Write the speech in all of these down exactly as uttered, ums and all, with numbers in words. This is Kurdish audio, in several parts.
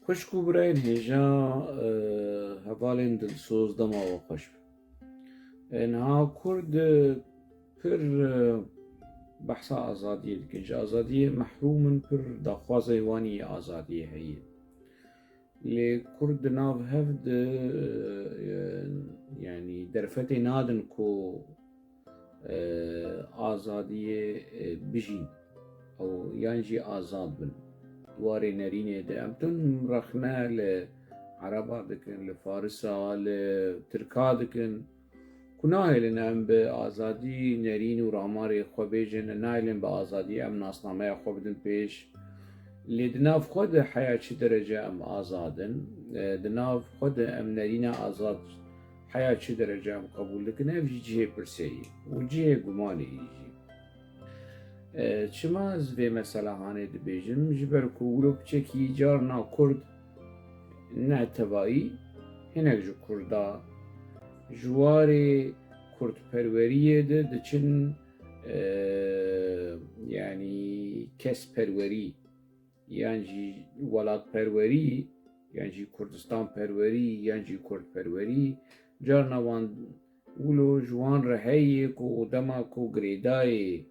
Xwişk û birayên hêja, e, hevalên dilsoz, dema we xweş be. E, niha Kurd, e, pir, e, behsa azadiyê dikin. Ji azadiyê mehrûm in, pir daxwazê wan yê azadiyê heye. Lê Kurd di nav hev de, e, yanî derfetê nadin ku, e, azadiyê, e, bijîn ew yan jî azad bin. Di warê nerînê de em tim rexne li Ereba dikin, li Farisa, li Tirka dikin. Ku nahêlin em bi azadî nerîn û ramarê xwe bêjin, nahêlin bi azadî em nasnameya xwe bidin pêş. Lê di nav xwe de heya çi derece em azad in? E, di nav xwe de em nerîna azad heya çi derece em qebûl dikin? Ev jî cihê pirsê ye û cihê gumanê ye jî. E, çima ez vê mesela hanê dibêjim? Ji ber ku wilo piçekî carna Kurd ne tevayî, hinek ji Kurda ji warê kurdperweriyê de diçin, e, yanî kesperwerî, yan jî welatperwerî, yan jî kurdistanperwerî, yan jî kurdperwerî. Carna wan wilo ji wan re heye ku dema ku girêdayê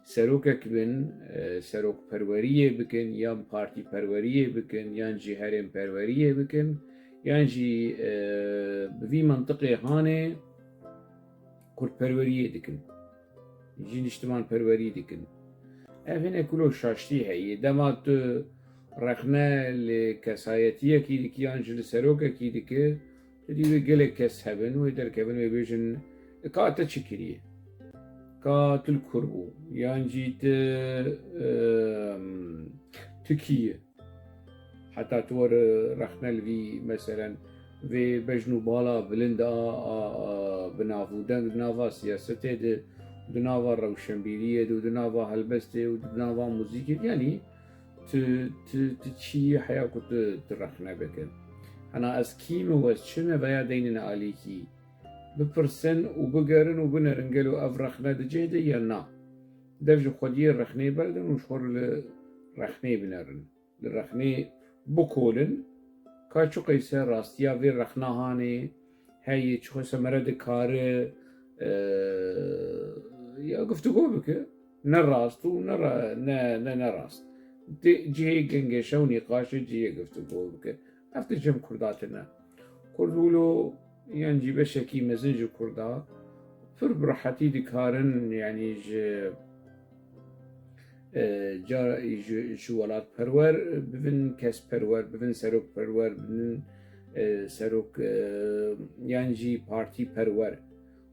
serokek bin, e, serokperweriyê bikin, yan partîperweriyê bikin, yan jî herêmperweriyê bikin, yan jî, e, bi vî mintiqê hanê kurdperweriyê dikin. Jî niştimanperwerî dikin. Ev hinek wilo şaştî heye. Dema tu rexne li kesayetiyekî dikî yan jî li serokekî dikî, tu dî wê gelek kes hebin, wê derkevin, wê bêjin, ka te çi kiriye? Ka tu li kur bû? Yan jî tu, em, tu kî yî? Heta tu were rexne li vî, meselen, vê bejn û bala bilind a, a, a, bi nav û deng di nava siyasetê de, di nava rewşenbîriyê de û di nava helbestê û di nava muzîkê de, yanî tu, tu, tu çi yî heya ku tu, tu rexne bike. Hena ez kî me û ez çi me veya deynine alîkî bipirsin û bigerin û binerin gelo ev rexne di cih de ya na. Dev ji xwediyê rexnê berdin û ji xwe re li rexnê binerin. Li rexnê bikolin, ka çiqeyse rastiya vê rexna hanê heye, çiqeyse mere dikare, e, ya guftûgo bike, ne rast û ne ra-, ne, ne, ne rast. Dê cihê gengeşe û nîqaşê cihê guftûgo bike. Ev tişt cem Kurda tine. Kurd wilo yan jî beşekî mezin ji Kurda pir bi rehetî dikarin, yanî ji, e, ca-, ji, ji welatperwer bibin kesperwer, bibin serokperwer, bibin, e, serok, e, yan jî partîperwer.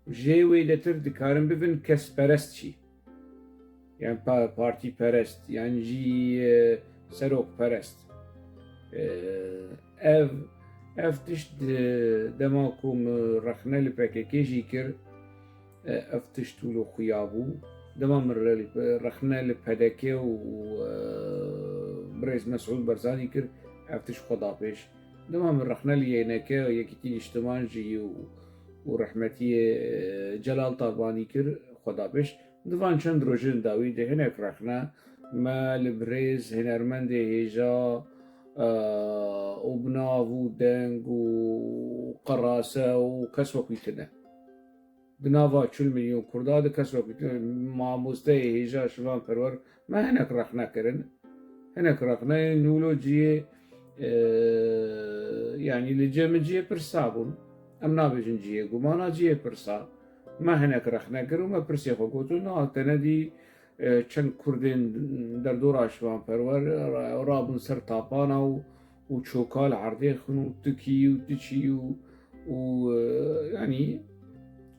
Jê wêdetir dikarin bibin kesperest jî. Yan pa-, partîperest, yan jî, e, serokperest. E, ev, ev tişt, e, dema ku min rexne li P K K jî kir, e, ev tişt wilo xuya bû. Dema min re-, rexne li P D K û, e, birêz Mesûd Barzanî kir, ev tişt xwe da pêş. Dema min rexne li Y N K, Yekîtî Niştiman jî û, û rehmetiyê, e, Celal Talbanî kir, xwe da pêş. Di van çend rojên dawî de hinek rexne me li birêz hênermendê hêja, e, û bi nav û deng û qerase û kes wekî tune. Di nava çil milyon Kurda de kes wekî tune. Mamosteyê hêja Şivan Perwer me hinek rexne kirin. Hinek rexneyên wilo cihê, e, yanî li cem cihê pirsa bûn. Em nabêjin cihê gumana, cihê pirsa. Me hinek rexne kir û me pirsê xwe got û niha tenedî, e, çend Kurdên derdora Şivan Perwer ra-, rabûn ser tapana û, û çoka li erdê xin û tu kî yî û tu çi yî û, û, e, yanî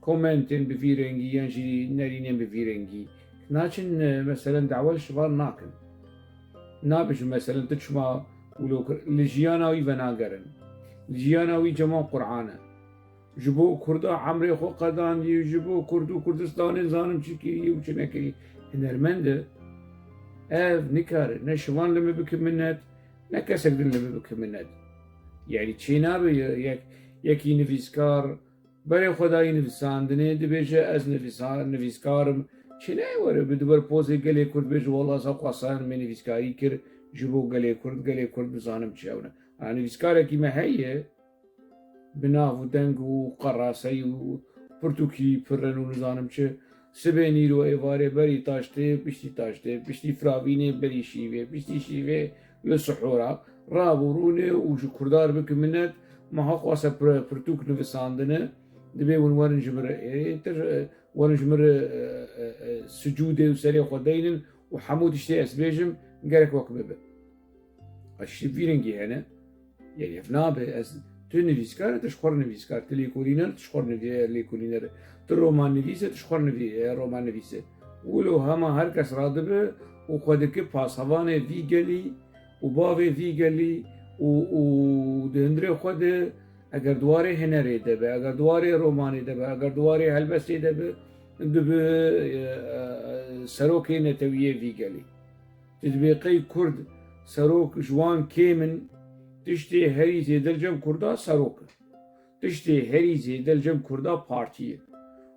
komentên bi vî rengî yan jî nerînên bi vî rengî naçin, e, meselen dawa li Şivan nakin. Nabêjin meselen tu çima wilo kir, li jiyana wî venagerin. Li jiyana wî cema Qur'an e. Ji bo Kurda emrê xwe qedandî, ji bo Kurd û Kurdistanê zanim çi kirî û çi nekirî. Hunermend e. Ev nikare ne Şivan li min bike minet, ne kesek din li min bike minet. Yanî çênabe ye-, yek, yekî nivîskar, berê xwe dayî nivîsandinê, dibêje, ez nivîsa-, nivîskar im. Çênayê were bi di ber pozê gelê Kurd bêje, wela ez hewqasan me nivîskarî kir, ji bo gelê Kurd, gelê Kurd nizanim çi ew ne. Ha, nivîskarekî me heye, bi nav û deng û qeraseyî û pirtûkî pir in û nizanim çi. Sibê nîro êvarê berî taştê, piştî taştê, piştî firavînê berî şîvê, piştî şîvê li sihora rabû rûnê û ji Kurdan re bike minet, ma heqwasa pir-, pirtûk nivisandine, dibê hûn werin ji min re êtir, e, werin ji min re, e, e, e, sicûdê û serê xwe deynin û hemû tiştê ez bêjim gerek wek bibe. Eşî vî rengî hene. Yanî ev nabe, ez, tu nivîskar e, tu ji xwe re nivîskar, tu lêkolîner, tu ji xwe re nivî-, lêkolîner e, tu romannivîs e, tu ji xwe re nivî-, e, romannivîs e. Wilo hema her kes radibe û xwe dike pasevanê vî gelî û bavê vî gelî û, û di hundirê xwe de eger di warê hunerê de be, eger di warê romanê de be, eger di warê helbestê de be, dibe, e, e, serokê netewiyê vî gelî. Tu dibê qey Kurd serok ji wan kêm in, tiştê herî zêde li cem Kurda serok in. Tiştê herî zêde li cem Kurda partî ye.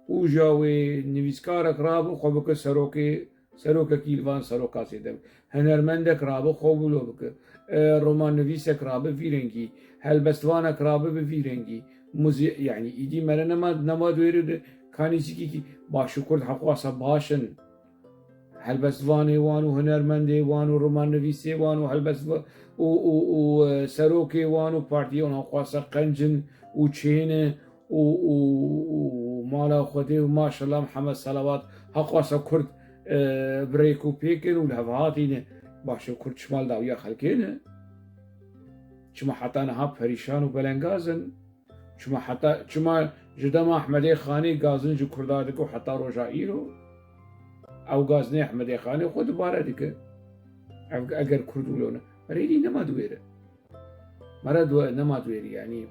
Û ja wê nivîskarek rabe xwe bike serokê, serokekî li van seroka zêde be. Hunermendek rabe xwe wilo bike. E, romannivîsek rabe vî rengî. Helbestvanek rabe bi vî rengî. Muzî-, yanî îdî mere nema, nema di wêrê de kanî zîkî kî baş û Kurd heqwasa baş in. Helbestvanê wan û hunermendê wan û romannivîsê wan û helbestva-, û, û, û, e, serokê wan û partiyê wan heqwasa qenc in û çêne û, û, û mala Xwedê û maşallah Mihemed Selawat heqwasa Kurd, e, bi rêk û pêk in û li hev hatî ne. Baş e, Kurd çima li dawiya xelkê ne? Çima heta niha perîşan û belengaz in? Çima heta, çima ji dema Ehmedê Xanê gazin ji Kurda dike û heta roja îro? Ew gazinê Ehmedê Xanê xwe dubare dike. Ev, eger Kurd wilo ne. Rêdî nema di wêre. Mere di we-, nema di wêrî, yanî.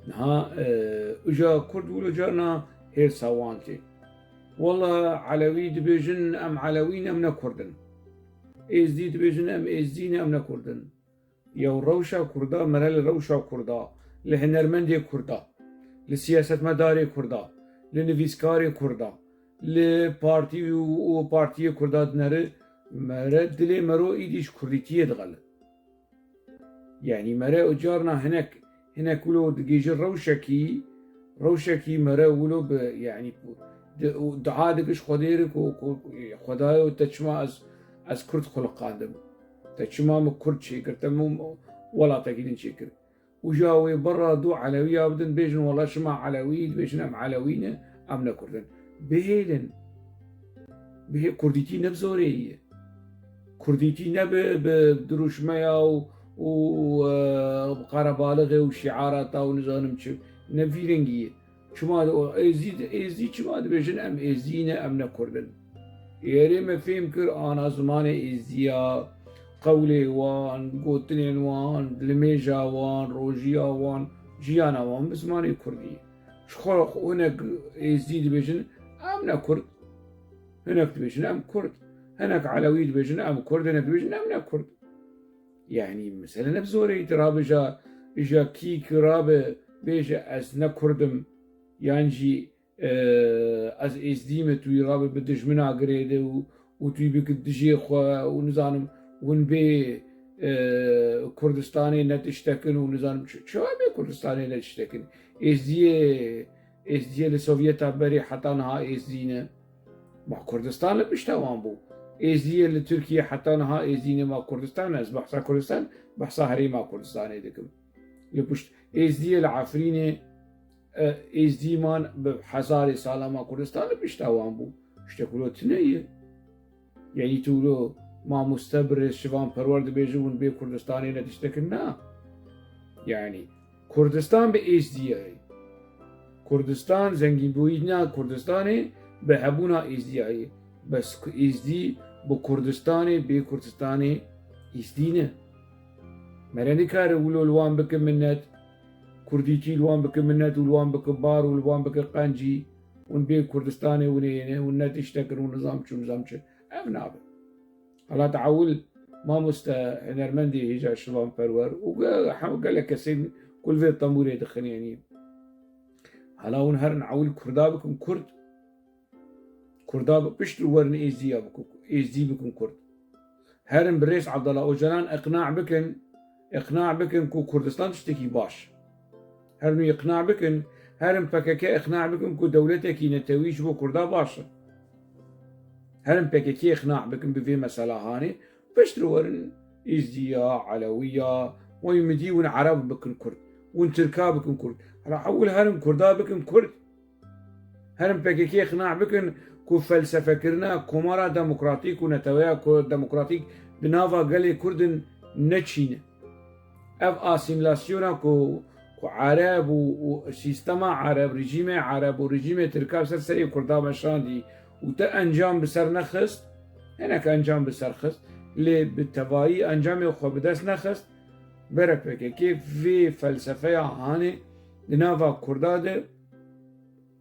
Niha, e, uca Kurd wilo carna hêrsa wan tê. Wela Elewî dibêjin, em Elewî ne, em ne Kurd in. Êzdî dibêjin, em Êzdî ne, em ne Kurd in. Yew rewşa Kurda, mere li rewşa Kurda, li hunermendê Kurda, li siyasetmedarê Kurda, li nivîskarê Kurda, li partî û, û partiyê Kurda dinere, mere dilê mero îdî ji Kurdîtiyê dixele. Yanî mere û carna hinek, hinek wilo digihîje rewşekî, rewşekî mere wilo bi, yanî di-, û dua dike ji Xwedê re ku, ku Xwedayo te çima ez, ez Kurd xuliqandim. Te çima min Kurd çêkir, te min welatekî din çêkir. Û ja wê berra du Elewiya bidin, bêjin, wela şima Elewî, dibêjin, em Elewî ne, em ne Kurd in. Bihêlin. Bihê-, Kurdîtî ne bi zorê ye. Kurdîtî ne bi, bi dirûşmeya û, û, e, bi qerebalixê û şiarata û nizanim çi, ne vî rengî ye. Çima di-, o Êzî, Êzî çima dibêjin, em Êzî ne, em ne Kurd in? Êrê me fêm kir ana zimanê Êziya, qewlê wan, gotinên wan, limêja wan, rojiya wan, jiyana wan bi zimanê Kurdî. Ji xwe hinek Êzî dibêjin, em ne Kurd. Hinek dibêjin, em Kurd. Hinek Elewî dibêjin, em Kurd. Hinek dibêjin, em ne Kurd. Yanî mesele ne bi zorê yî, tu rabêja, îja kî ki rabe bêje, ez ne Kurd im, yan jî, e, ez Êzdî me, tu yî rabe bi dijmina girêde û, û tu yî bike dijê xwe û nizanim hûn bê, e, Kurdistanê ne tiştek in û nizanim çi, çawa bê Kurdistanê ne tiştek in? Êzdiyê, Êzdiyê li Sovyeta berê heta niha Êzdî ne. Ma Kurdistan li pişta wan bû. Êzdiyê li Tirkiye heta niha Êzdî ne, ma Kurdistan ne. Ez behsa Kurdistan, behsa herêma Kurdistanê dikim. Li pişt Êzdiyê li Efrînê, e, Êzdî man bi hezarê sala, ma Kurdistan li pişta wan bû. Tiştek wilo tune ye. Yanî tu wilo mamoste birêz Şivan Perwer dibêje hûn bê Kurdistanê ne tiştek in, na. Yanî Kurdistan bi Êzdiyê ye. Kurdistan, zengînbûyîna Kurdistanê bi hebûna Êzdiya ye. Bes ku Êzdî bi Kurdistanê, bê Kurdistanê Êzdî ne. Mere nikare wilo li wan bike minet, Kurdîtî li wan bike minet û li wan bike bar û li wan bike qencî. Hûn bê Kurdistanê hûn ê ne, hûn ne tiştek in, hûn nizam çi, nizam çi. Ev nabe. Hala te ewil mamoste, hunermendê hêja Şivan Perwer û ge-, hem gelek kesên ku li vê tembûrê dixin, yanî. Hala hûn herin ewil Kurda bikin Kurd. Kurda bi pişt û werin Êzdiya bikin, Êzdî bikin Kurd. Herin birêz Abdullah Ocalan iqna bikin, iqna bikin ku Kurdistan tiştekî baş. Herin wî iqna bikin, herin P K K iqna bikin ku dewletekî netewî ji bo Kurda baş e. Herin P K K iqna bikin bi vê mesela hanê, piştre werin Êzidiya, Elewiya, wey midî hûn Ereb bikin Kurd, hûn Tirka bikin Kurd. Hela ewil herin Kurda bikin Kurd. Herin P K K iqna bikin ku felsefekirina komara demokratîk û neteweya ku-, demokratîk di nava gelê Kurd in ne çîn e. Ev asîmîlasyona ku, ku Ereb û, û sîstema Ereb, rejîmê Ereb û rejîmê Tirka ser serê Kurda meşandî û te encam bi ser nexist, hinek encam bi ser xist, lê bi tevayî encamê xwe bi dest nexist, bere P K K vê felsefeya hanê di nava Kurda de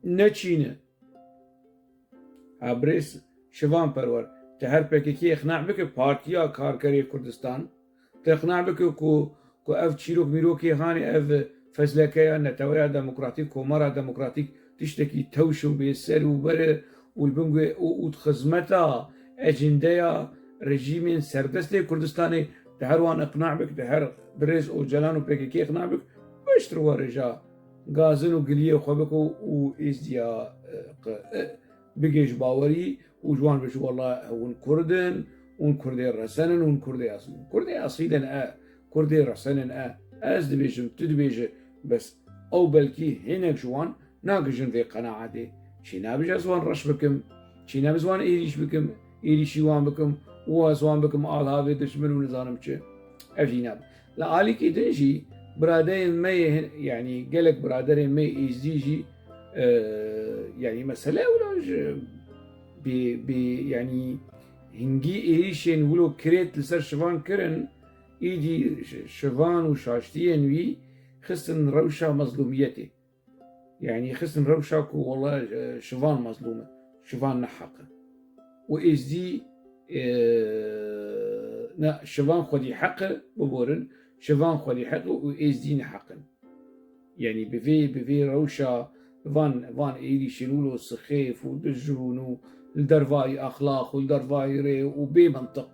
ne çîn e. Ha birêz Şivan Perwer, te her P K K iqna bike, Partiya Karkerê Kurdistan, te iqna bike ku, ku ev çîrok mîrokê hanê, ev fezlekeya neteweya demokratîk, komara demokratîk tiştekî tewş û bêser û ber e û li bin wê û, û di xizmeta ecindeya rejîmên serdestê Kurdistanê, te her wan iqna bik, te her birêz Ocalan û P K K iqna bik, piştre we rêja gazin û giliyê xwe bike û Êzdiya, e, qe-, e, bigê ji bawerî û ji wan bêje, wela hûn Kurd in, hûn Kurdê resen in, hûn Kurdê esîl in. Kurdê esîl in e, Kurdê resen in e. Ez dibêjim, tu dibêje, bes ew belkî hinek ji wan nagihîjin vê qenaetê. Çi nabêje ez wan reş bikim, çi nabêje ez wan êrîş bikim, êrîşî wan bikim û ez wan bikim alhavê dijmin û nizanim çi. Ev jî nabe. Li alîkî din jî biraderên me yê hin-, yanî gelek biraderên me yê Êzdî jî, e, yanî mesele wilo ji bi, bi, yanî hingî êrîşên wilo kirêt li ser Şivan kirin, îdî Ş-, Şivan û şaştiyên wî xistin rewşa mezlûmiyetê. Yanî xistin rewşa ku wela, e, Şivan mezlûm e, Şivan neheq e. Û Êzdî, e, ne, Şivan xwedî heq e, biborin, Şivan xwedî heq e û Êzdî neheq in. Yanî bi vê, bi vê rewşa van, van êrîşên wilo sixêf û dijûn û li dervayî exlaq û li dervayî rê û bê mentiq.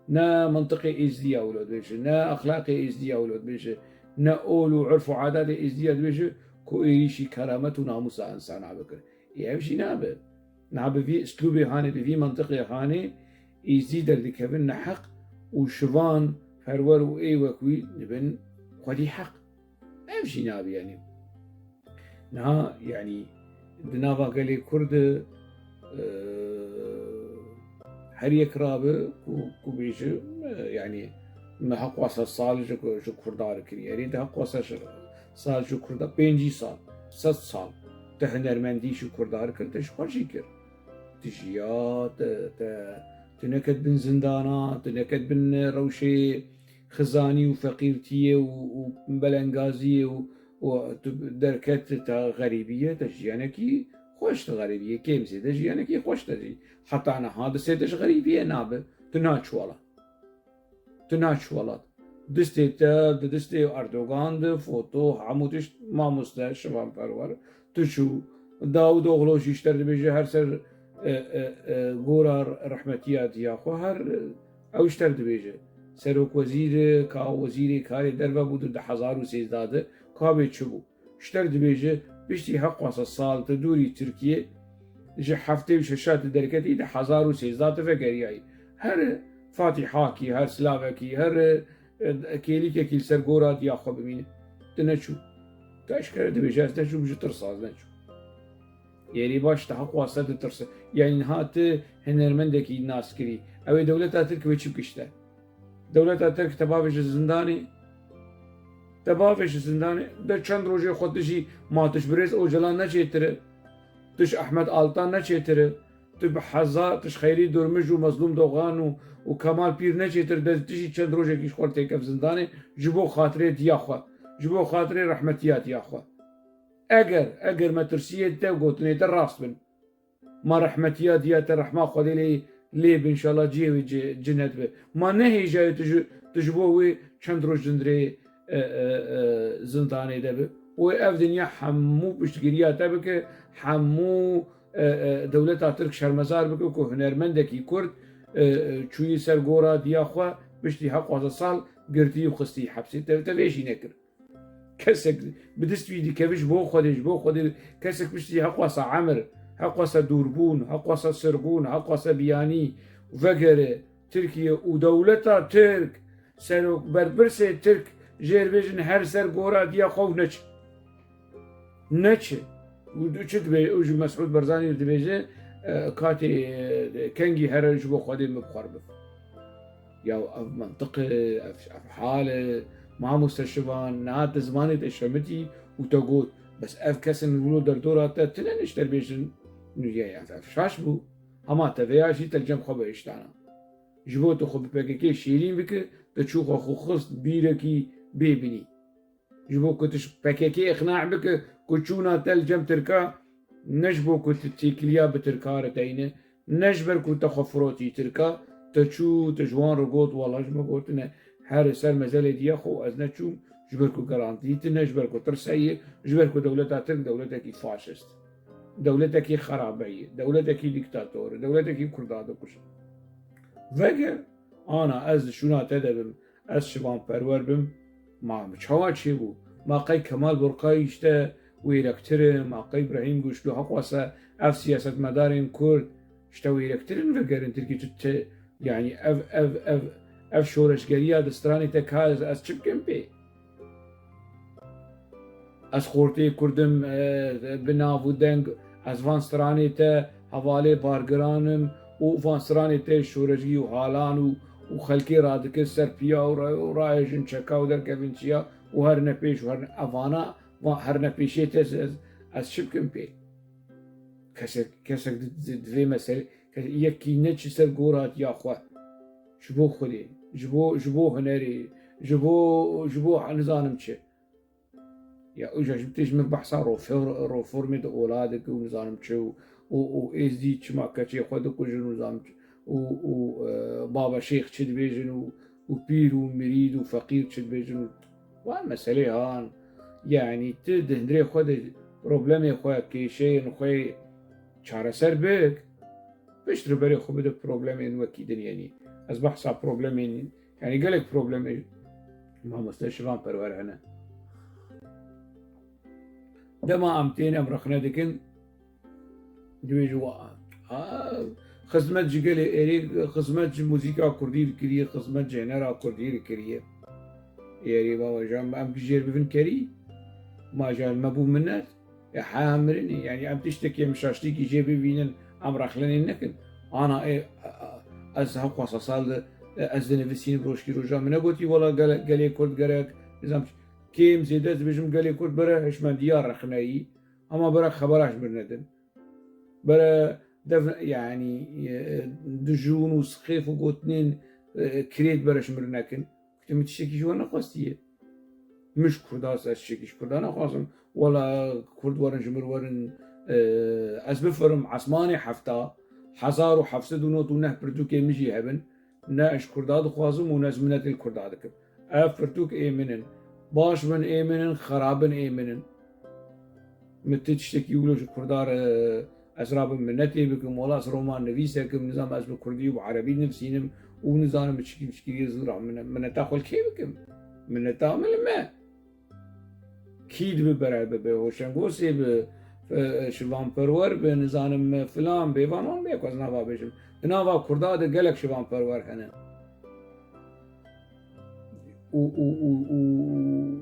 Ne mentiqê Êzdiya wilo dibêje, ne exlaqê Êzdiya wilo dibêje, ne ol û urf û adatê Êzdiya dibêje ku êrîşî keramet û namûsa insana bikir. Ê ev jî nabe. Niha bi vî uslûbê hanê, bi vî mentiqê hanê Êzdî derdikevin neheq û Şivan, Perwer û ê wek wî dibin xwedî heq. Ev jî nabe yanî. Niha, yanî, di nava gelê Kurd de, e, her yek rabe ku, ku bêje, e, yanî, me heqwasa sal ji, ji Kurda re kirî. Erê, di heqwasa ji, sal ji Kurda, pêncî sal, sed sal, te hunermendî ji Kurda re kir, te ji xwe jî kir. Tu jiya, te, te, tu neket bin zindana, tu neket bin rewşê xizanî û feqîrtiyê û, û belengaziyê û, û tu derket te xerîbiyê, te jiyanekî xweş, te xerîbiyê kêm zêde jiyanekî xweş te jî. Heta niha distê te ji xerîbiyê nabe, tu naçî welat. Tu naçî welat. Distê te, di distê Erdogan de, foto, hemû tişt, mamoste Şivan Perwer, tu çû. Daûdoglu jî ji te re dibêje her ser, e, e, e, gora rehmetiya diya xwe, her, e, ew ji te re dibêje. Serokwezîr, ka wezîrê karê derve bû di du hezar û sêzdeh de, ka bê çi bû? Ji te re dibêje, piştî heqwasa sal tu dûrî Tirkiyê, ji heftê û şeşa tu derketî, di hezar û sêzdeh tu vegeriyayî. Her fatîhakî, her silavekî, her, e, kêlîkekî li ser gora diya xwe bimîne. Tu neçû. Tu eşkere dibêje, ez neçûm, ji tirsa ez neçûm. Yerî baş, te heqwasa ditirse. Yanî niha tu hunermendekî nas kirî. Ew ê dewleta Tirk wê çi bike ji te? Dewleta Tirk te bavêje zindanê. Te bavêje zindanê. De çend rojê xwe tu jî ma tu ji birêz Ocalan ne çêtir e. Tu ji Ehmed Altan ne çêtir e. Tu bi heza, tu ji Xeyrî Durmij û Mezlûm Dogan û, û Kemal Pîr ne çêtir. De tu jî çend rojekî ji xwe têkev zindanê ji bo xatirê diya xwe. Ji bo xatirê rehmetiya diya xwe. Eger, eger metirsiyê te û gotinê te rast bin. Ma rehmetiya diya te, rehma Xwedê lê, lê bi, înşallah cihê wê ci-, cinet be. Ma ne hêjayê tu ji, tu ji bo wê çend roj dindirê, e, e, e, zindanê de bi. Wê ev dinya hemû piştgiriya te bike, hemû, e, e, dewleta Tirk şermezar bike ku hunermendekî Kurd e, e, çûyî ser gora diya xwe, piştî heqwaza sal girtî û xistî hepsê. Te, te vê jî nekir. Kesek bi dist wî dikeve ji bo Xwedê, ji bo Xwedê, kesek piştî heqwasa emir, heqwasa dûrbûn, heqwasa sirgûn, heqwasa biyanî vegere Tirkiye û dewleta Tirk, serok berpirsê Tirk jê re bêjin her ser gora diya xwe û neçe. Neçe. Û çi dibe-, û ji Mesûd Barzanî re dibêje, e, katê, e, kengî here ji bo Xwedê min bi xwe re bife. Ya ev mentiq e, ev, ev hal e, mamoste Şivan, niha te zimanê te şemitî û te got, bes ev kesên wilo derdora te tune ne ji te re bêjin, nû ye, ev, ev şaş bû. Hema te vêya jî te li cem xwe bihiştana. Ji bo tu xwe bi P K K şêrîn bike, te çû xwe xwe xist bîrekî bê binî. Ji bo ku tu ji P K K îqna bike ku çûna te li cem Tirka ne ji bo ku tu têkiliya bi Tirka re teyne, ne ji ber ku te xwe firotî Tirka, te çû, te ji wan re got, wela ji min gotine, here ser mezelê diya xwe û ez neçûm, ji ber ku garantî tune, ji ber ku tirse ye, ji ber ku dewleta Tirk dewletekî faşist, dewletekî xerabe ye, dewletekî dîktator e, dewletekî Kurda dikuje. Veger, ana ez li şûna te de bim, ez Şivan Perwer bim, ma çawa çêbû? Ma qey Kemal Burqayî ji te wêrektir e? Ma qey Brahîm Guçlû, heqwasa ev siyasetmedarên Kurd ji te wêrektir in? Vegerin Tirkî tu te, yanî ev, ev, ev, ev şoreşgeriya di stranê te ka ez, ez çi bikim pê? Ez xortê Kurd im, e, bi nav û deng, ez van stranê te hevalê bargiran im û van stranê te şoreşgî û halan û, û xelkê radikin ser piya û ra-, û rayejin çeka û derkevin çiya û herine pêş û herine, evana, van herine pêşê te ez, ez, ez çi bikim pê? Kesek, kesek di, di, di vê meselê, ke-, yekî neçî ser gora diya xwe. Ji bo Xwedê, ji bo, ji bo hunerê, ji bo, ji bo nizanim çi. Ya, û ji, ji, tê ji min behsa rofor-, reformê di ola dike û nizanim çi û, û, û êzdî çima keçê xwe dikujin û nizanim çi û, û, e, baba şêx çi dibêjin û, û pîr û mirîd û feqîr çi dibêjin û wan meselê han. Yanî tu di hundirê xwe de problemê xwe, kêşeyên xwe çareser bik. Piştre berê xwe bide problemên wekî din, yanî ez behsa problemên, yanî gelek problemê mamoste Şivan Perwer hene. Dema em tên em rexne dikin, dibêjin wa, a, xizmet ji gelê êrê, xizmet ji muzîka kurdî re kiriye, xizmet ji hunera kurdî re kiriye. Êrê baba, ji em, em jêr bivin kerî, ma ji me bû minet. E, heya mirinê, yanî em tiştekî em şaştîkî jê bivînin, em rexlenê nekin. Ana ê, ez heqwasa sal de, e, ez dinivîsînim rojkî roja min negotî, wela gele-, gelê Kurd gerek, nizam ç-, kêm zêde ez dibêjim gelê Kurd bere hişmendiya rexneyî, hema bere xebera ji mir nedin. Bere dev, yanî, e, dijûn û sixêf û gotinên, e, kirêt bere ji mir nekin. Ku tu min tiştekî ji we nexwestiye. Min ji Kurda, ez tiştekî ji Kurda nexwazim. Wela Kurd werin ji min werin, e, ez bifirim esmanê hefta, hezar û heft sed û nod û neh pirtûkê min jî hebin. Ne ez ji Kurda dixwazim û ne ez minetê li Kurda dikim. Ev pirtûk ê min in. Baş bin ê min in, xerab bin ê min in. Min tu tiştekî wilo ji Kurda re ez rabim minetê bikim, wela ez roman nivîsek im, nizam ez bi kurdî û bi erebî nivîsînim û nizanim çikî çikî ez ra mine-, mineta xwe li kê bikim? Mineta min li me. Kî dibe bere bibe, Hoşengosê bi, e, Şivan Perwer bi, nizanim filan bê, van wan bê, ku ez nava bêjim. Di nava Kurda de gelek Şivan Perwer hene. Û, û, û, û,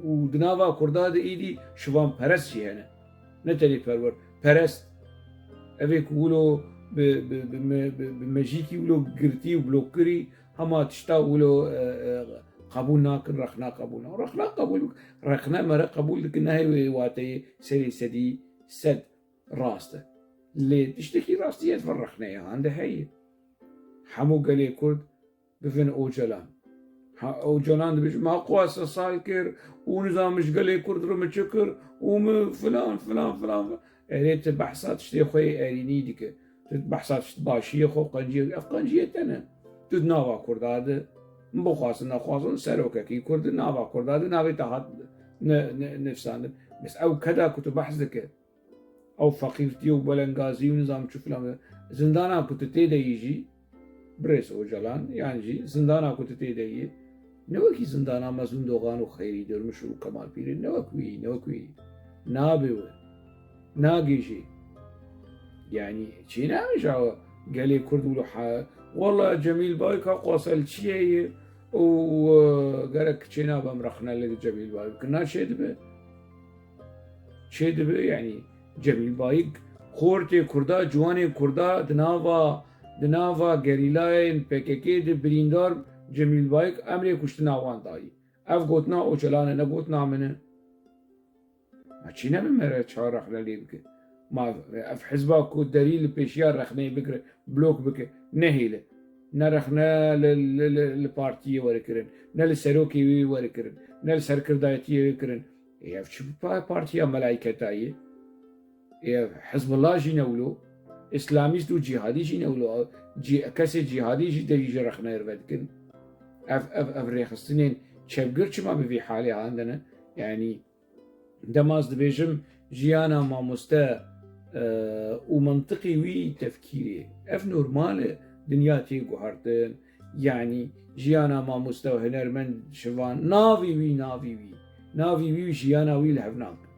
û di nava Kurda de îdî şivanperest jî hene. Ne tenê perwer, perest. Evê ku wilo bi, bi, bi me-, bi, bi mejîkî wilo girtî û blokkirî hema tişta wilo, e, e, qebûl nakin, rexna qebûl nakin. Rexna qebûl, rexne mere qebûl dikin, nehê wê wateyê serê sedî sed rast e. Lê tiştekî rastî ye, rexneyê han de heye. Hemû gelê Kurd bivin Ocalan. Ha, Ocalan dibêje, ma xwe sal kir û nizam ji gelê Kurd re min çi kir û min filan, filan, filan. Erê tu behsa tiştê xwe yê erînî dike. Tu behsa tişt başiyê xwe, qenciyê, ev qenciyê te ne. Tu di nava Kurda de, bixwazin nexwazin, serokekî Kurd di nava Kurda de navê te hat ne, ne, nivsandin. Bes ew keda ku tu behs dike, ew feqîrtî û belengazî û nizam çi filan, zindana ku tu tê de yî jî, Birêz Ocalan, yan jî zindana ku tu tê de yî, ne wekî zindana Mezlûm Dogan û Xeyrî Durmuş û Kemal Pîrê, ne wek wî, ne wek wî. Nabe we. Nagêjê. Yanî, çênabêje gelê Kurd wilo he. Wela Cemîl Bayik ha qasel çi ye ye û, e, gerek çênabe em rexne li Cemîl Bayik. Na çêdibe. Çêdibe, yanî, Cemîl Bayik xortê Kurda, ciwanê Kurda di nava, di nava gerîlayên P K K de birîndar, Cemîl Bayik emrê kuştina wan dayî. Ev gotina Ocalan e, ne gotina min e. Ma çi nebe mere çawa rexne lê bike? Ma ev hizba ku derî li pêşiya rexneyê bigire, blok bike, nehêle. Ne rexne li, li, li, li partiyê were kirin, ne li serokê wî were kirin, ne li serkirdayetiyê wê kirin. Ê, ev çi pa-, partiya melayketa ye? Ê, ev Hizbullah jî ne wilo, Îslamîst û cîhadî jî ne wilo. Cî-, kesê cîhadî jî derî ji rexneyê re vedikin. Ev, ev, ev rêxistinên çepgir çima bi vî halê handine? Yanî, dema ez dibêjim jiyana mamoste, e, û mintiqî wî tefkîrê. Ev normal e, dinya tê guhertin. Yanî jiyana mamoste û hunermend Şivan, navê wî, navê wî, navê wî û jiyana wî li hev nakin.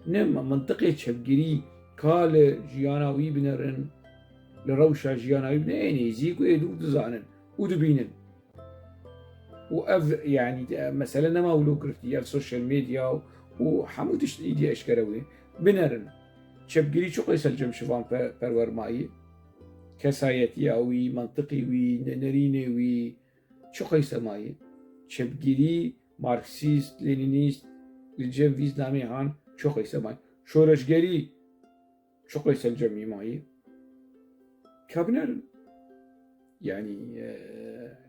Ne ma-, mintiqê çepgirî ka li jiyana wî binerin, li rewşa jiyana wî bine, ê nêzîk û ê dûr dizanin û dibînin. Û ev, yanî, e, mesele nema wilo girtî, ev sosyal medya û, û hemû tişt îdî eşkere wê. Binerin. Çepgirî çi qeyse li cem Şivan Pe-, Perwer mayî? Kesayetiya wî, mantiqî wî, ne-, nerînê wî, çi qeyse mayî? Çepgirî, marksîst, lenînîst, li cem vî namê han çi qeyse mayî? Şoreşgerî, çi qeyse li cem wî mayî? Ka binerin. Yanî, e,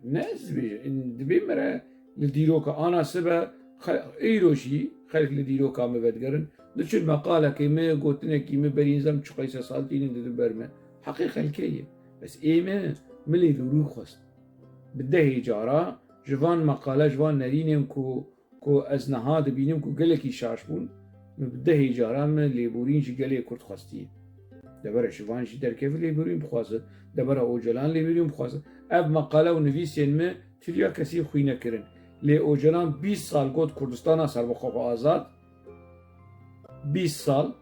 ne ez dibêjim, dibê mere li dîroka ana sibe, xe-, îro jî xelk li dîroka min vedigerin. Diçin meqalekê min, gotinekî min berî nizam çi qeyse sal tînin didin ber min. Heqê xelkê ye. Bes ê min, min lê dûrî xwest. Bi dehê cara ji van meqale, ji van nerînên ku ku ez niha dibînim ku gelekî şaş bûn, min bi dehê caran min lêborîn ji gelê Kurd xwestiye. Debere Şivan jî derkeve lêborîn bixwaze, debere Ocalan lêborîn bixwaze. Ev meqale û nivîsên min tiliya kesî xwîne kirin. Lê Ocalan bîst sal got Kurdistana serbixwe azad, bîst sal,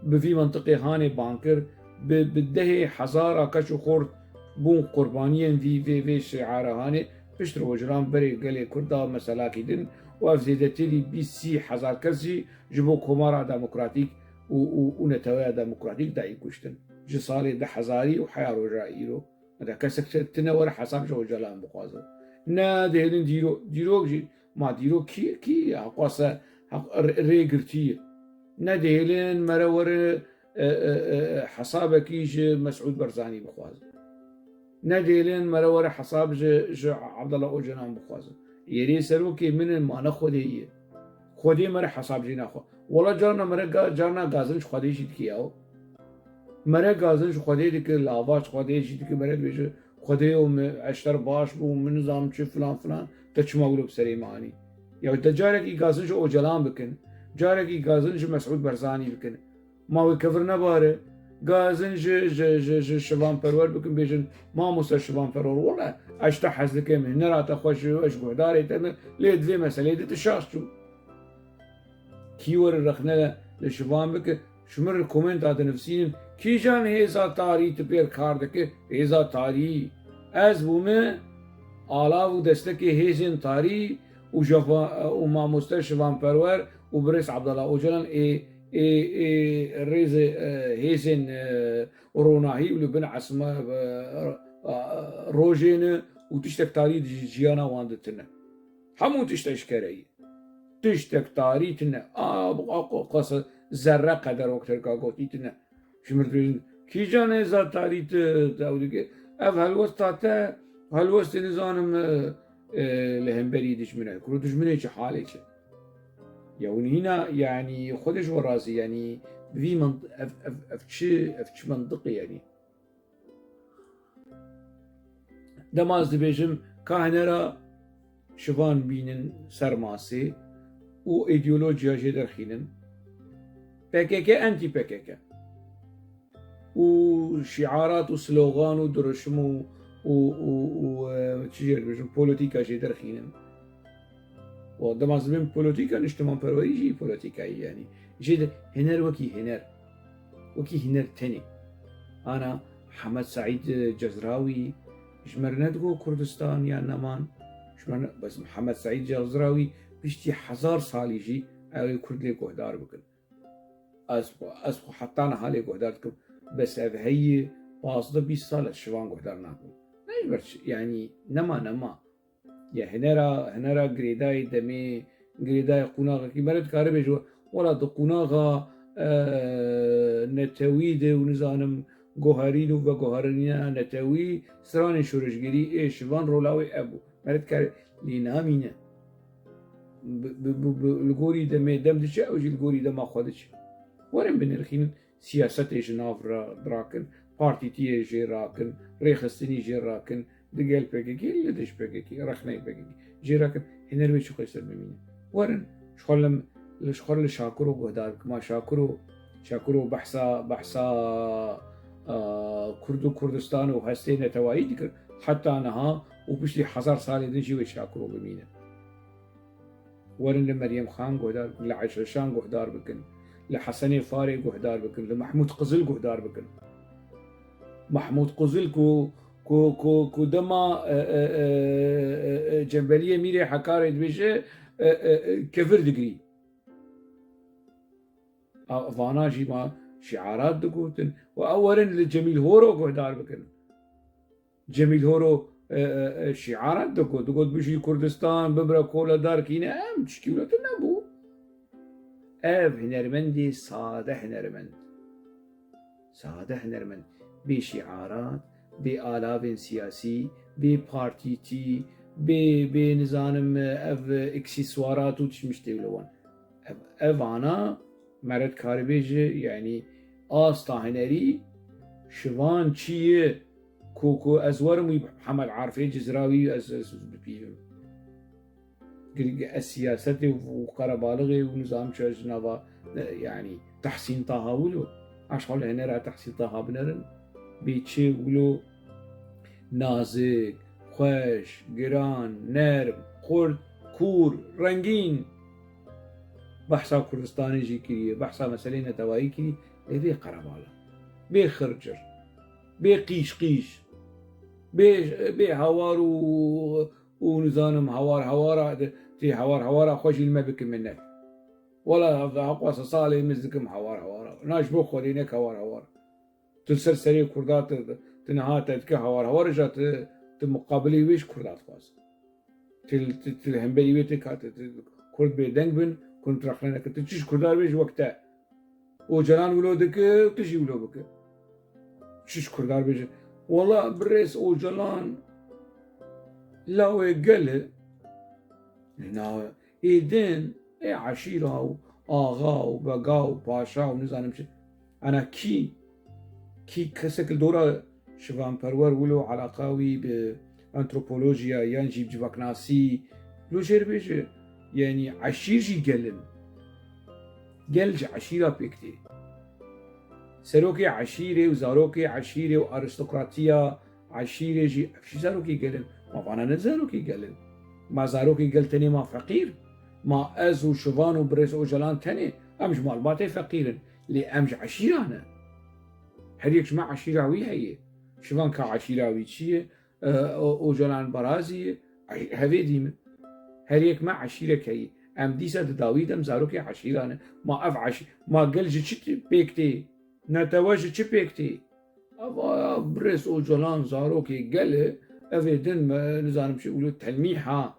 bi vî mintiqê hanê ban kir, bi, bi dehê hezara keç û xort bûn qurbaniyên vî, vê, vê şiara hanê, piştre Ocalan berê gelê Kurd da meselakî din û ev zêdetirî bîst sî hezar kes jî ji bo Komara Demokratîk û, û, û Neteweya Demokratîk dayî kuştin. Ji salê du hezarî û heya roja îro. Meda kesek tine were hesab ji Ocalan bixwaze. Ne dihêlin dîro-, dîrok jî, ma dîrok kî, kî heqwase, heq-, rê, rê girtiye. Ne dihêlin mere were, e, e, e, hesabekî ji Mesûd Barzanî bixwaze. Ne dihêlin mere were hesab ji, ji Abdullah Ocalan bixwaze. Yerê serokê min in, ma ne Xwedê ye. Xwedê mere hesab jê naxwe. Wela carna mere ga-, carna gazin ji Xwedê jî dike yaw. Mere gazin ji Xwedê dike, lava ji Xwedê jî dike, mere dibêje, Xwedê û min eşter baş bû, min nizam çi filan filan, te çima wilo bi serê me anî? Ya te carekî gazin ji Ocalan bikin, carekî gazin ji Mesûd Barzanî bikin. Ma wê kevir nebare. Gazin ji, ji, ji, ji Şivan Perwer bikin, bêjin, mamoste Şivan Perwer, wele ez ji te hez dikim, hunera te xweş e, ez guhdarê te me, lê di vê meseleyê de tu şaş çû. Kî were rexne li Şivan bike, ji min re komenta dinivîsînin, kîjan hêza tarî tu pêr kar dike, hêza tarî. Ez bûme alav û destekê hêzên tarî û Şeva-, û mamoste Şivan Perwer û birêz Abdullah Ocalan ê, ê, ê rêzê, e, hêzên, e, ronahî û li bin esma, e, e, rojê ne û tiştek tarî di jiyana wan de tune. Hemû tişt eşkere ye. Tiştek tarî tune. A, bu, a, qo-, qasa zerre qeder wek Tirka gotî tune. Ji mir dibêjin, kîjan hêza tarî tu, tu ew dike? Ev helwesta te, helwestê nizanim, e, e, li hemberî dijmin e. Kuro dijminê çi halê çi? Ya hûn hîna, yanî, xwe de ji we razî, yanî, bi vî mant-, ev, ev, ev çi, ev çi mentiqê, yanî? Dema ez dibêjim, ka hinera Şivan bînin ser masê û îdeolojiya jê derxînin. P K K, anti P K K. û şiarat û slogan û dirişim û, û, û, û, e, çi jê dibêjin, polîtîka jê derxînin. Û dema ez dibêm polîtîka niştimanperwerî jî polîtîkayî, yanî jê de hiner wekî hiner, wekî hiner tenê. Ana Hemed Seîd Cezrawî ji me re nedigot Kurdistan ya neman, ji me re ne-, bes Hemed Seîd Cezrawî piştî hezar salî jî ew ê Kurd lê guhdar bikin. Ez xwe, ez xwe heta niha lê guhdar dikim. Bes ev heyî pazdeh bîst sal ez şivan guhdar nakim. Ne ji ber çi, yanî nema, nema. Ya hinera, hinera girêdayê demê, girêdayê qonaxekî, me re dikare bêje, wela di qonaxa, e, netewî de û nizanim guherîn û veguherîna netewî, stranên şoreşgerî ê şivan rola wê ev bû. Me re dikare lê namîne. Bi, bi, bi, bi, li gorî demê dem diçe, ew jî li gorî dema xwe diçe. Werin binirxînin, siyasetê ji nav re rakin, partîtiyê jê rakin, rêxistinî jê rakin, digel P K K, li dij P K K, rexneyê P K K jê rakin, hiner wê çi xwe ser bimîne. Werin, ji xwe li, li, ji xwe li Şakiro guhdar bikim. Ma Şakiro, Şakiro behsa, behsa, a, Kurd û Kurdistan û hestê netewayî dikir. Heta niha û piştî hezar salê din jî wê Şakiro bimîne. Werin li Meryem Xan guhdar bikin, li Eşreşan guhdar bikin, li Hesenê Farê guhdar bikin, li Mehmûd Qizil guhdar bikin. Mehmûd Qizil ku, ku, ku, ku dema, e, e, e, e, e, Cembeliyê Mîrê Hekarê dibêje, e, e, e, kevir digirî. A, vana jî ma şiarat digotin. Û ew werin li Cemîl Horo guhdar bikin. Cemîl Horo, e, e, e, şiarat digot, digot, "Bijî Kurdistan, bimre koledar kîne." Em tişkî wilo tune nebû. Ev hunermendê sade hunermend. Sade hunermend. Bê şiarat, bê alavên siyasî, bê partîtî, bê, bê nizanim, ev eksîswarat û tişt mişt tê wilo wan. Ev, ev ana me re dikaribêje, yanî asta hunerî şivan çi ye ku, ku ez werim wî Hemed Arifê Cizrawî ez, ez bipîvim. Gir-, ez siyasetê û qerebalixê û nizam çi ez nava, e, yanî Tehsîn Taha wilo. Aşxal hunera Tehsîn Taha binerin. Bê çi wilo nazik, xweş, giran, nerm, xurt, kûr, rengîn. Behsa Kurdistanê jî kiriye, behsa meseleyê netewayî kiriye, lê bê qerebala, bê xircir, bê qîş qîş, bê, bê hawar û, û nizanim hawar hawara, tê hawar hawara xwe jî li me bike minet. Wela hevdeha xwasa salê min dikim hawar hawara. Na ji bo Xwedê nek hawar hawar. Tu li ser serê Kurda, tu, tu niha te dike hawar hawar, îja tu, tu muqabilê wê ji Kurda dixwazî. Tu, tu, tu li hemberî wê tê ka tu, tu Kurd bêdeng bin, ku tu rexne neke. Tu çi ji Kurda bêjî wek te. Ocalan wilo dike, tu jî wilo bike. Çi ji Kurda bêje. Wela birêz Ocalan lawê gel e. Na, ê din, ê eşîra û axa û bega û paşa û nizanim çi. Ana kî, kî kesek li dora şivanperwer wilo eleqa wî bi antropolojiya yan jî bi civaknasî, wilo jê re bêje, yanî eşîr jî gel in. Gel ji eşîra pêk tê. Serokê eşîrê û zarokê eşîrê û aristokratiya eşîrê jî, ev jî zarokê gel in. Ma vana ne zarokê gel in? Ma zarokê gel tenê ma feqîr? Ma ez û Şivan û birêz Ocalan tenê? Em ji malbatê feqîr in. Lê em ji eşîra ne. Her yek ji me eşîra wî heye. Şivan ka eşîra wî çi ye? E, O-, Ocalan Barazî ye. Eş-, hevê dî min. Her yek me eşîrek heye. Em dîsa di dawî de em zarokê eşîra ne. Ma ev eş-, ma gel ji çi pêk tê? Netewe ji çi pêk tê? Ava birêz Ocalan zarokê gel e, ev ê din me, nizanim çi, wilo telmîh ha,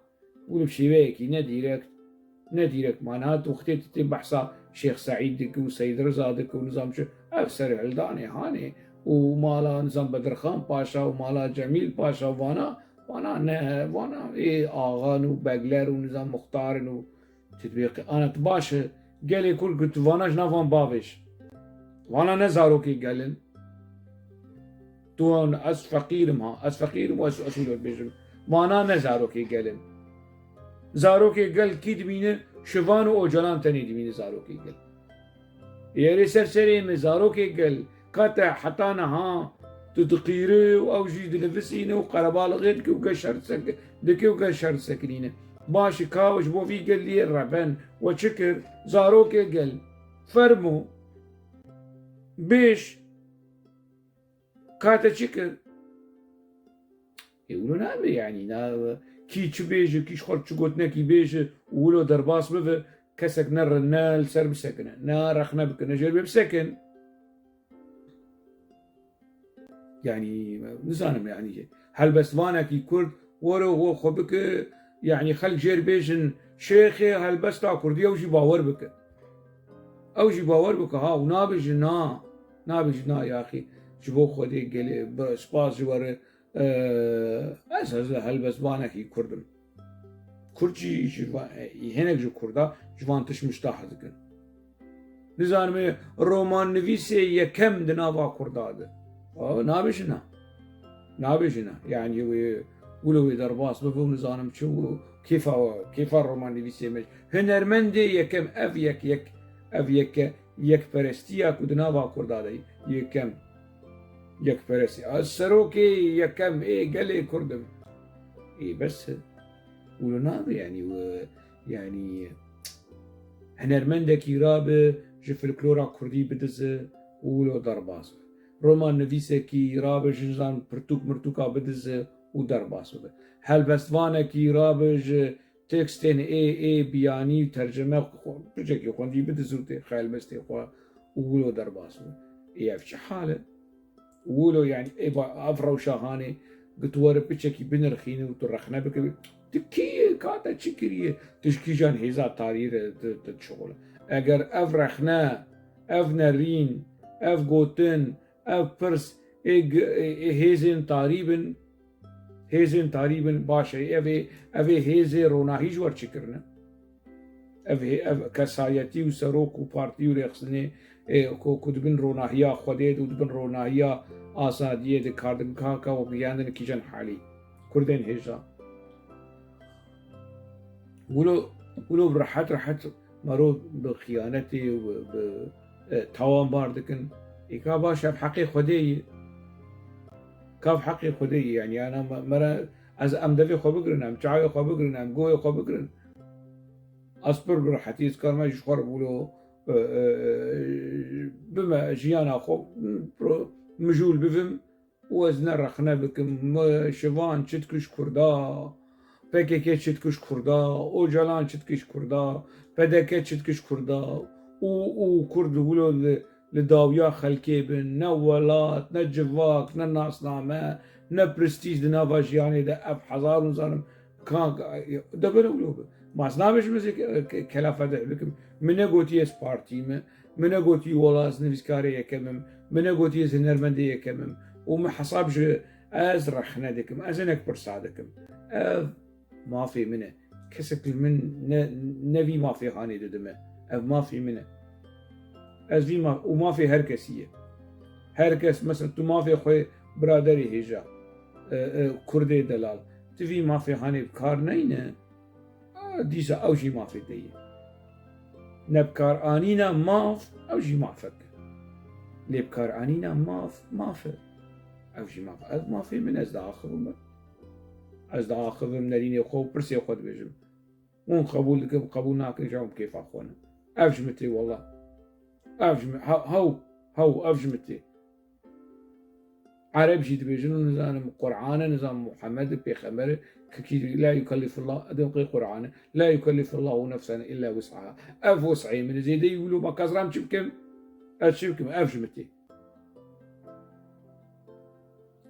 wilo bi şêweyekî ne dîrekt, ne dîrekt, ma niha tu wextê tu tê behsa Şêx Seîd dike û Seyîd Riza dike û nizam çi, ev serhildanê hanê û mala nizam Bedirxan Paşa û mala Cemîl Paşa vana, vana ne, vana ê axan û begler û nizam muxtar in û Ti dibê qe-, ana tu baş e. Gelê Kurd ku tu vana ji nav wan bavêj. Vana ne zarokê gel in. Tu wan ez feqîr im ha. Ez feqîr im û ez, ez wilo dibêjim. Vana ne zarokê gel in. Zarokê gel kî dimîne? Şivan û Ocalan tenê dimîne zarokê gel. Yerê ser serê me zarokê gel. Qete heta niha tu diqîri û ew jî dinivisîne û qerebalixê dike û gel şer sek-, dike û gel şer sekinîne. Baş e, ka ji bo vî geliyê reben we çi kir? Zarokê gel, fermo, bêj, ka te çi kir? Ê, wilo nabe, yanî, na, kî çi bêje, kî ji xwe çi gotinekî bêje û wilo derbas bibe, kesek ne re-, ne li ser bisekine, ne rexne bike, ne jêr bê bisekin. Yanî, nizanim, yanî, helbestvanekî Kurd were û xwe bike, yanî, xelk jêr bêjin, şêxê helbesta Kurdî, ew jî bawer bike. Ew jî bawer bike, ha, û nabêje na, nabêje na, yaxî, ji bo Xwedê gelê, bi, spas ji we re, Ee, ez, ez helbestvanekî Kurd im. Kurd jî ji va-, e, hinek ji Kurda ji van tişt mişta hez dikin. Nizanim ê romannivîsê yekem di nava Kurda de. O, nabêjina. Nabêjina. Yanî wê, wilo wê derbas bibe û nizanim çi û kêfa, kêfa romannivîsê me. Hunermendê yekem, ev yek, yek, ev yeke, yekperestiya ku di nava Kurda de yekem. Yekperestî. Ez serokê yekem ê gelê Kurd im. Ê, bes e. Wilo nabe, yanî, we, yanî, hunermendekî rabe ji folklora Kurdî bidize û wilo derbas be. Romannivîsekî rabe ji nizam pirtûk mirtûka bidize û derbas bibe. Helbestvanekî rabe ji tekstên ê, ê biyanî û tercime xwe, piçekî xwendî bidizûtê helbestê xwe û wilo derbas be. Ê, ev çi hal e? Wilo, yanî, ê, ba, ev rewşa hanê, gi tu were piçekî binirxîne û tu rexne bike, tu kî yî, ka te çi kiriye, tu ji kîjan hêza tarî re, tu, tu dişixule. Eger ev rexne, ev nerîn, ev gotin, ev pirs, ê, gi-, ê, ê hêzên tarî bin, Hêzên tarî bin, baş e. Ev ê, ev ê hêzê ronahî ji we re çi kirine? Ev hê, ev kesayetî û serok û partî û rêxistinê, ê, ku, ku di bin ronahiya Xwedê de û di bin ronahiya azadiyê de kar dikin, ka, ka we gihiyandine kîjan halî? Kurdên hêja. Wilo, wilo bi rehet rehet Mero bi xiyanetê û bi, bi, e, tawanbar dikin. Ê ka baş, ev heqê Xwedê ye. Ka ev heqê Xwedê ye, yanî, yana me, mere ez, em devê xwe bigirin, em çavê xwe bigirin, em goyê xwe bigirin. Ez pir bi rehetî ez karim ji xwe re wilo, e, e, bime jiyana xwe, pro-, mijûl bibim. Û ez ne rexne bikim, mi şivan çi dikir ji Kurda, P K K çi dikir ji Kurda, Ocalan çi dikir ji Kurda, P D K çi dikir ji Kurda, û, û Kurd wilo li, li dawiya xelkê bin, ne welat, ne civak, ne nasname, ne prestîj di nava jiyanê de, ev hezar û zanim Ka, de bere wilo be. Ma ez nabêjim ez ê ke-, ke-, kela fedih bikim. Min negotî ez partî me. Min negotî wela ez nivîskarê yekem im. Min negotî ez hunermendê yekem im. Û min hesab ji ez rexne dikim. Ez hinek pirsa dikim. Ev mafê min e. Kesek li min ne, ne vî mafê hanê didime. Ev mafê min e. Ez vî ma-, û mafê her kesî ye. Her kes, mesela, tu mafê xwe biraderê hêja, e, e, kurdê delal, tu vî mafê hanê bi kar neyne, a, dîsa ew jî mafê te ye. Nebikaranîna maf, ew jî mafek e. Lê bikaranîna maf, maf e. Ew jî maf. Ev mafê min, ez diaxivim. Ez diaxivim nerînê xwe û pirsê xwe dibêjim. Hûn qebûl dikin, qebûl nakin, ji ew bi kêfa xwe ne. Ev ji min tê wela. Ev ji min, ha-, hew, hew, ev ji min tê. Ereb jî dibêjin û nizanim Qur'an e, nizanim Muhammed e, pêxember e, kikî la yukellifullah, edin qê Qur'an e, la yukellifullahu nefsen illa wus'aha. Ev wus'ê min e, zêdeyî wilo ma ka ez ram çi bikim? Ez çi bikim? Ev ji min tê.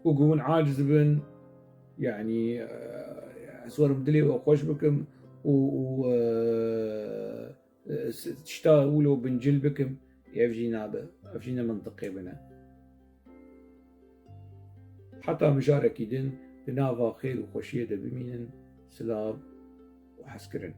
Û ku hûn aciz bin, yanî, e, ez werim dilê we xweş bikim û, û, e, e, s-, tişta wilo bincil bikim, ev jî nabe, ev jî ne mintiqê min e. Heta mijarekî din di nava xêr û xweşiyê de bimînin, silav û hezkirin.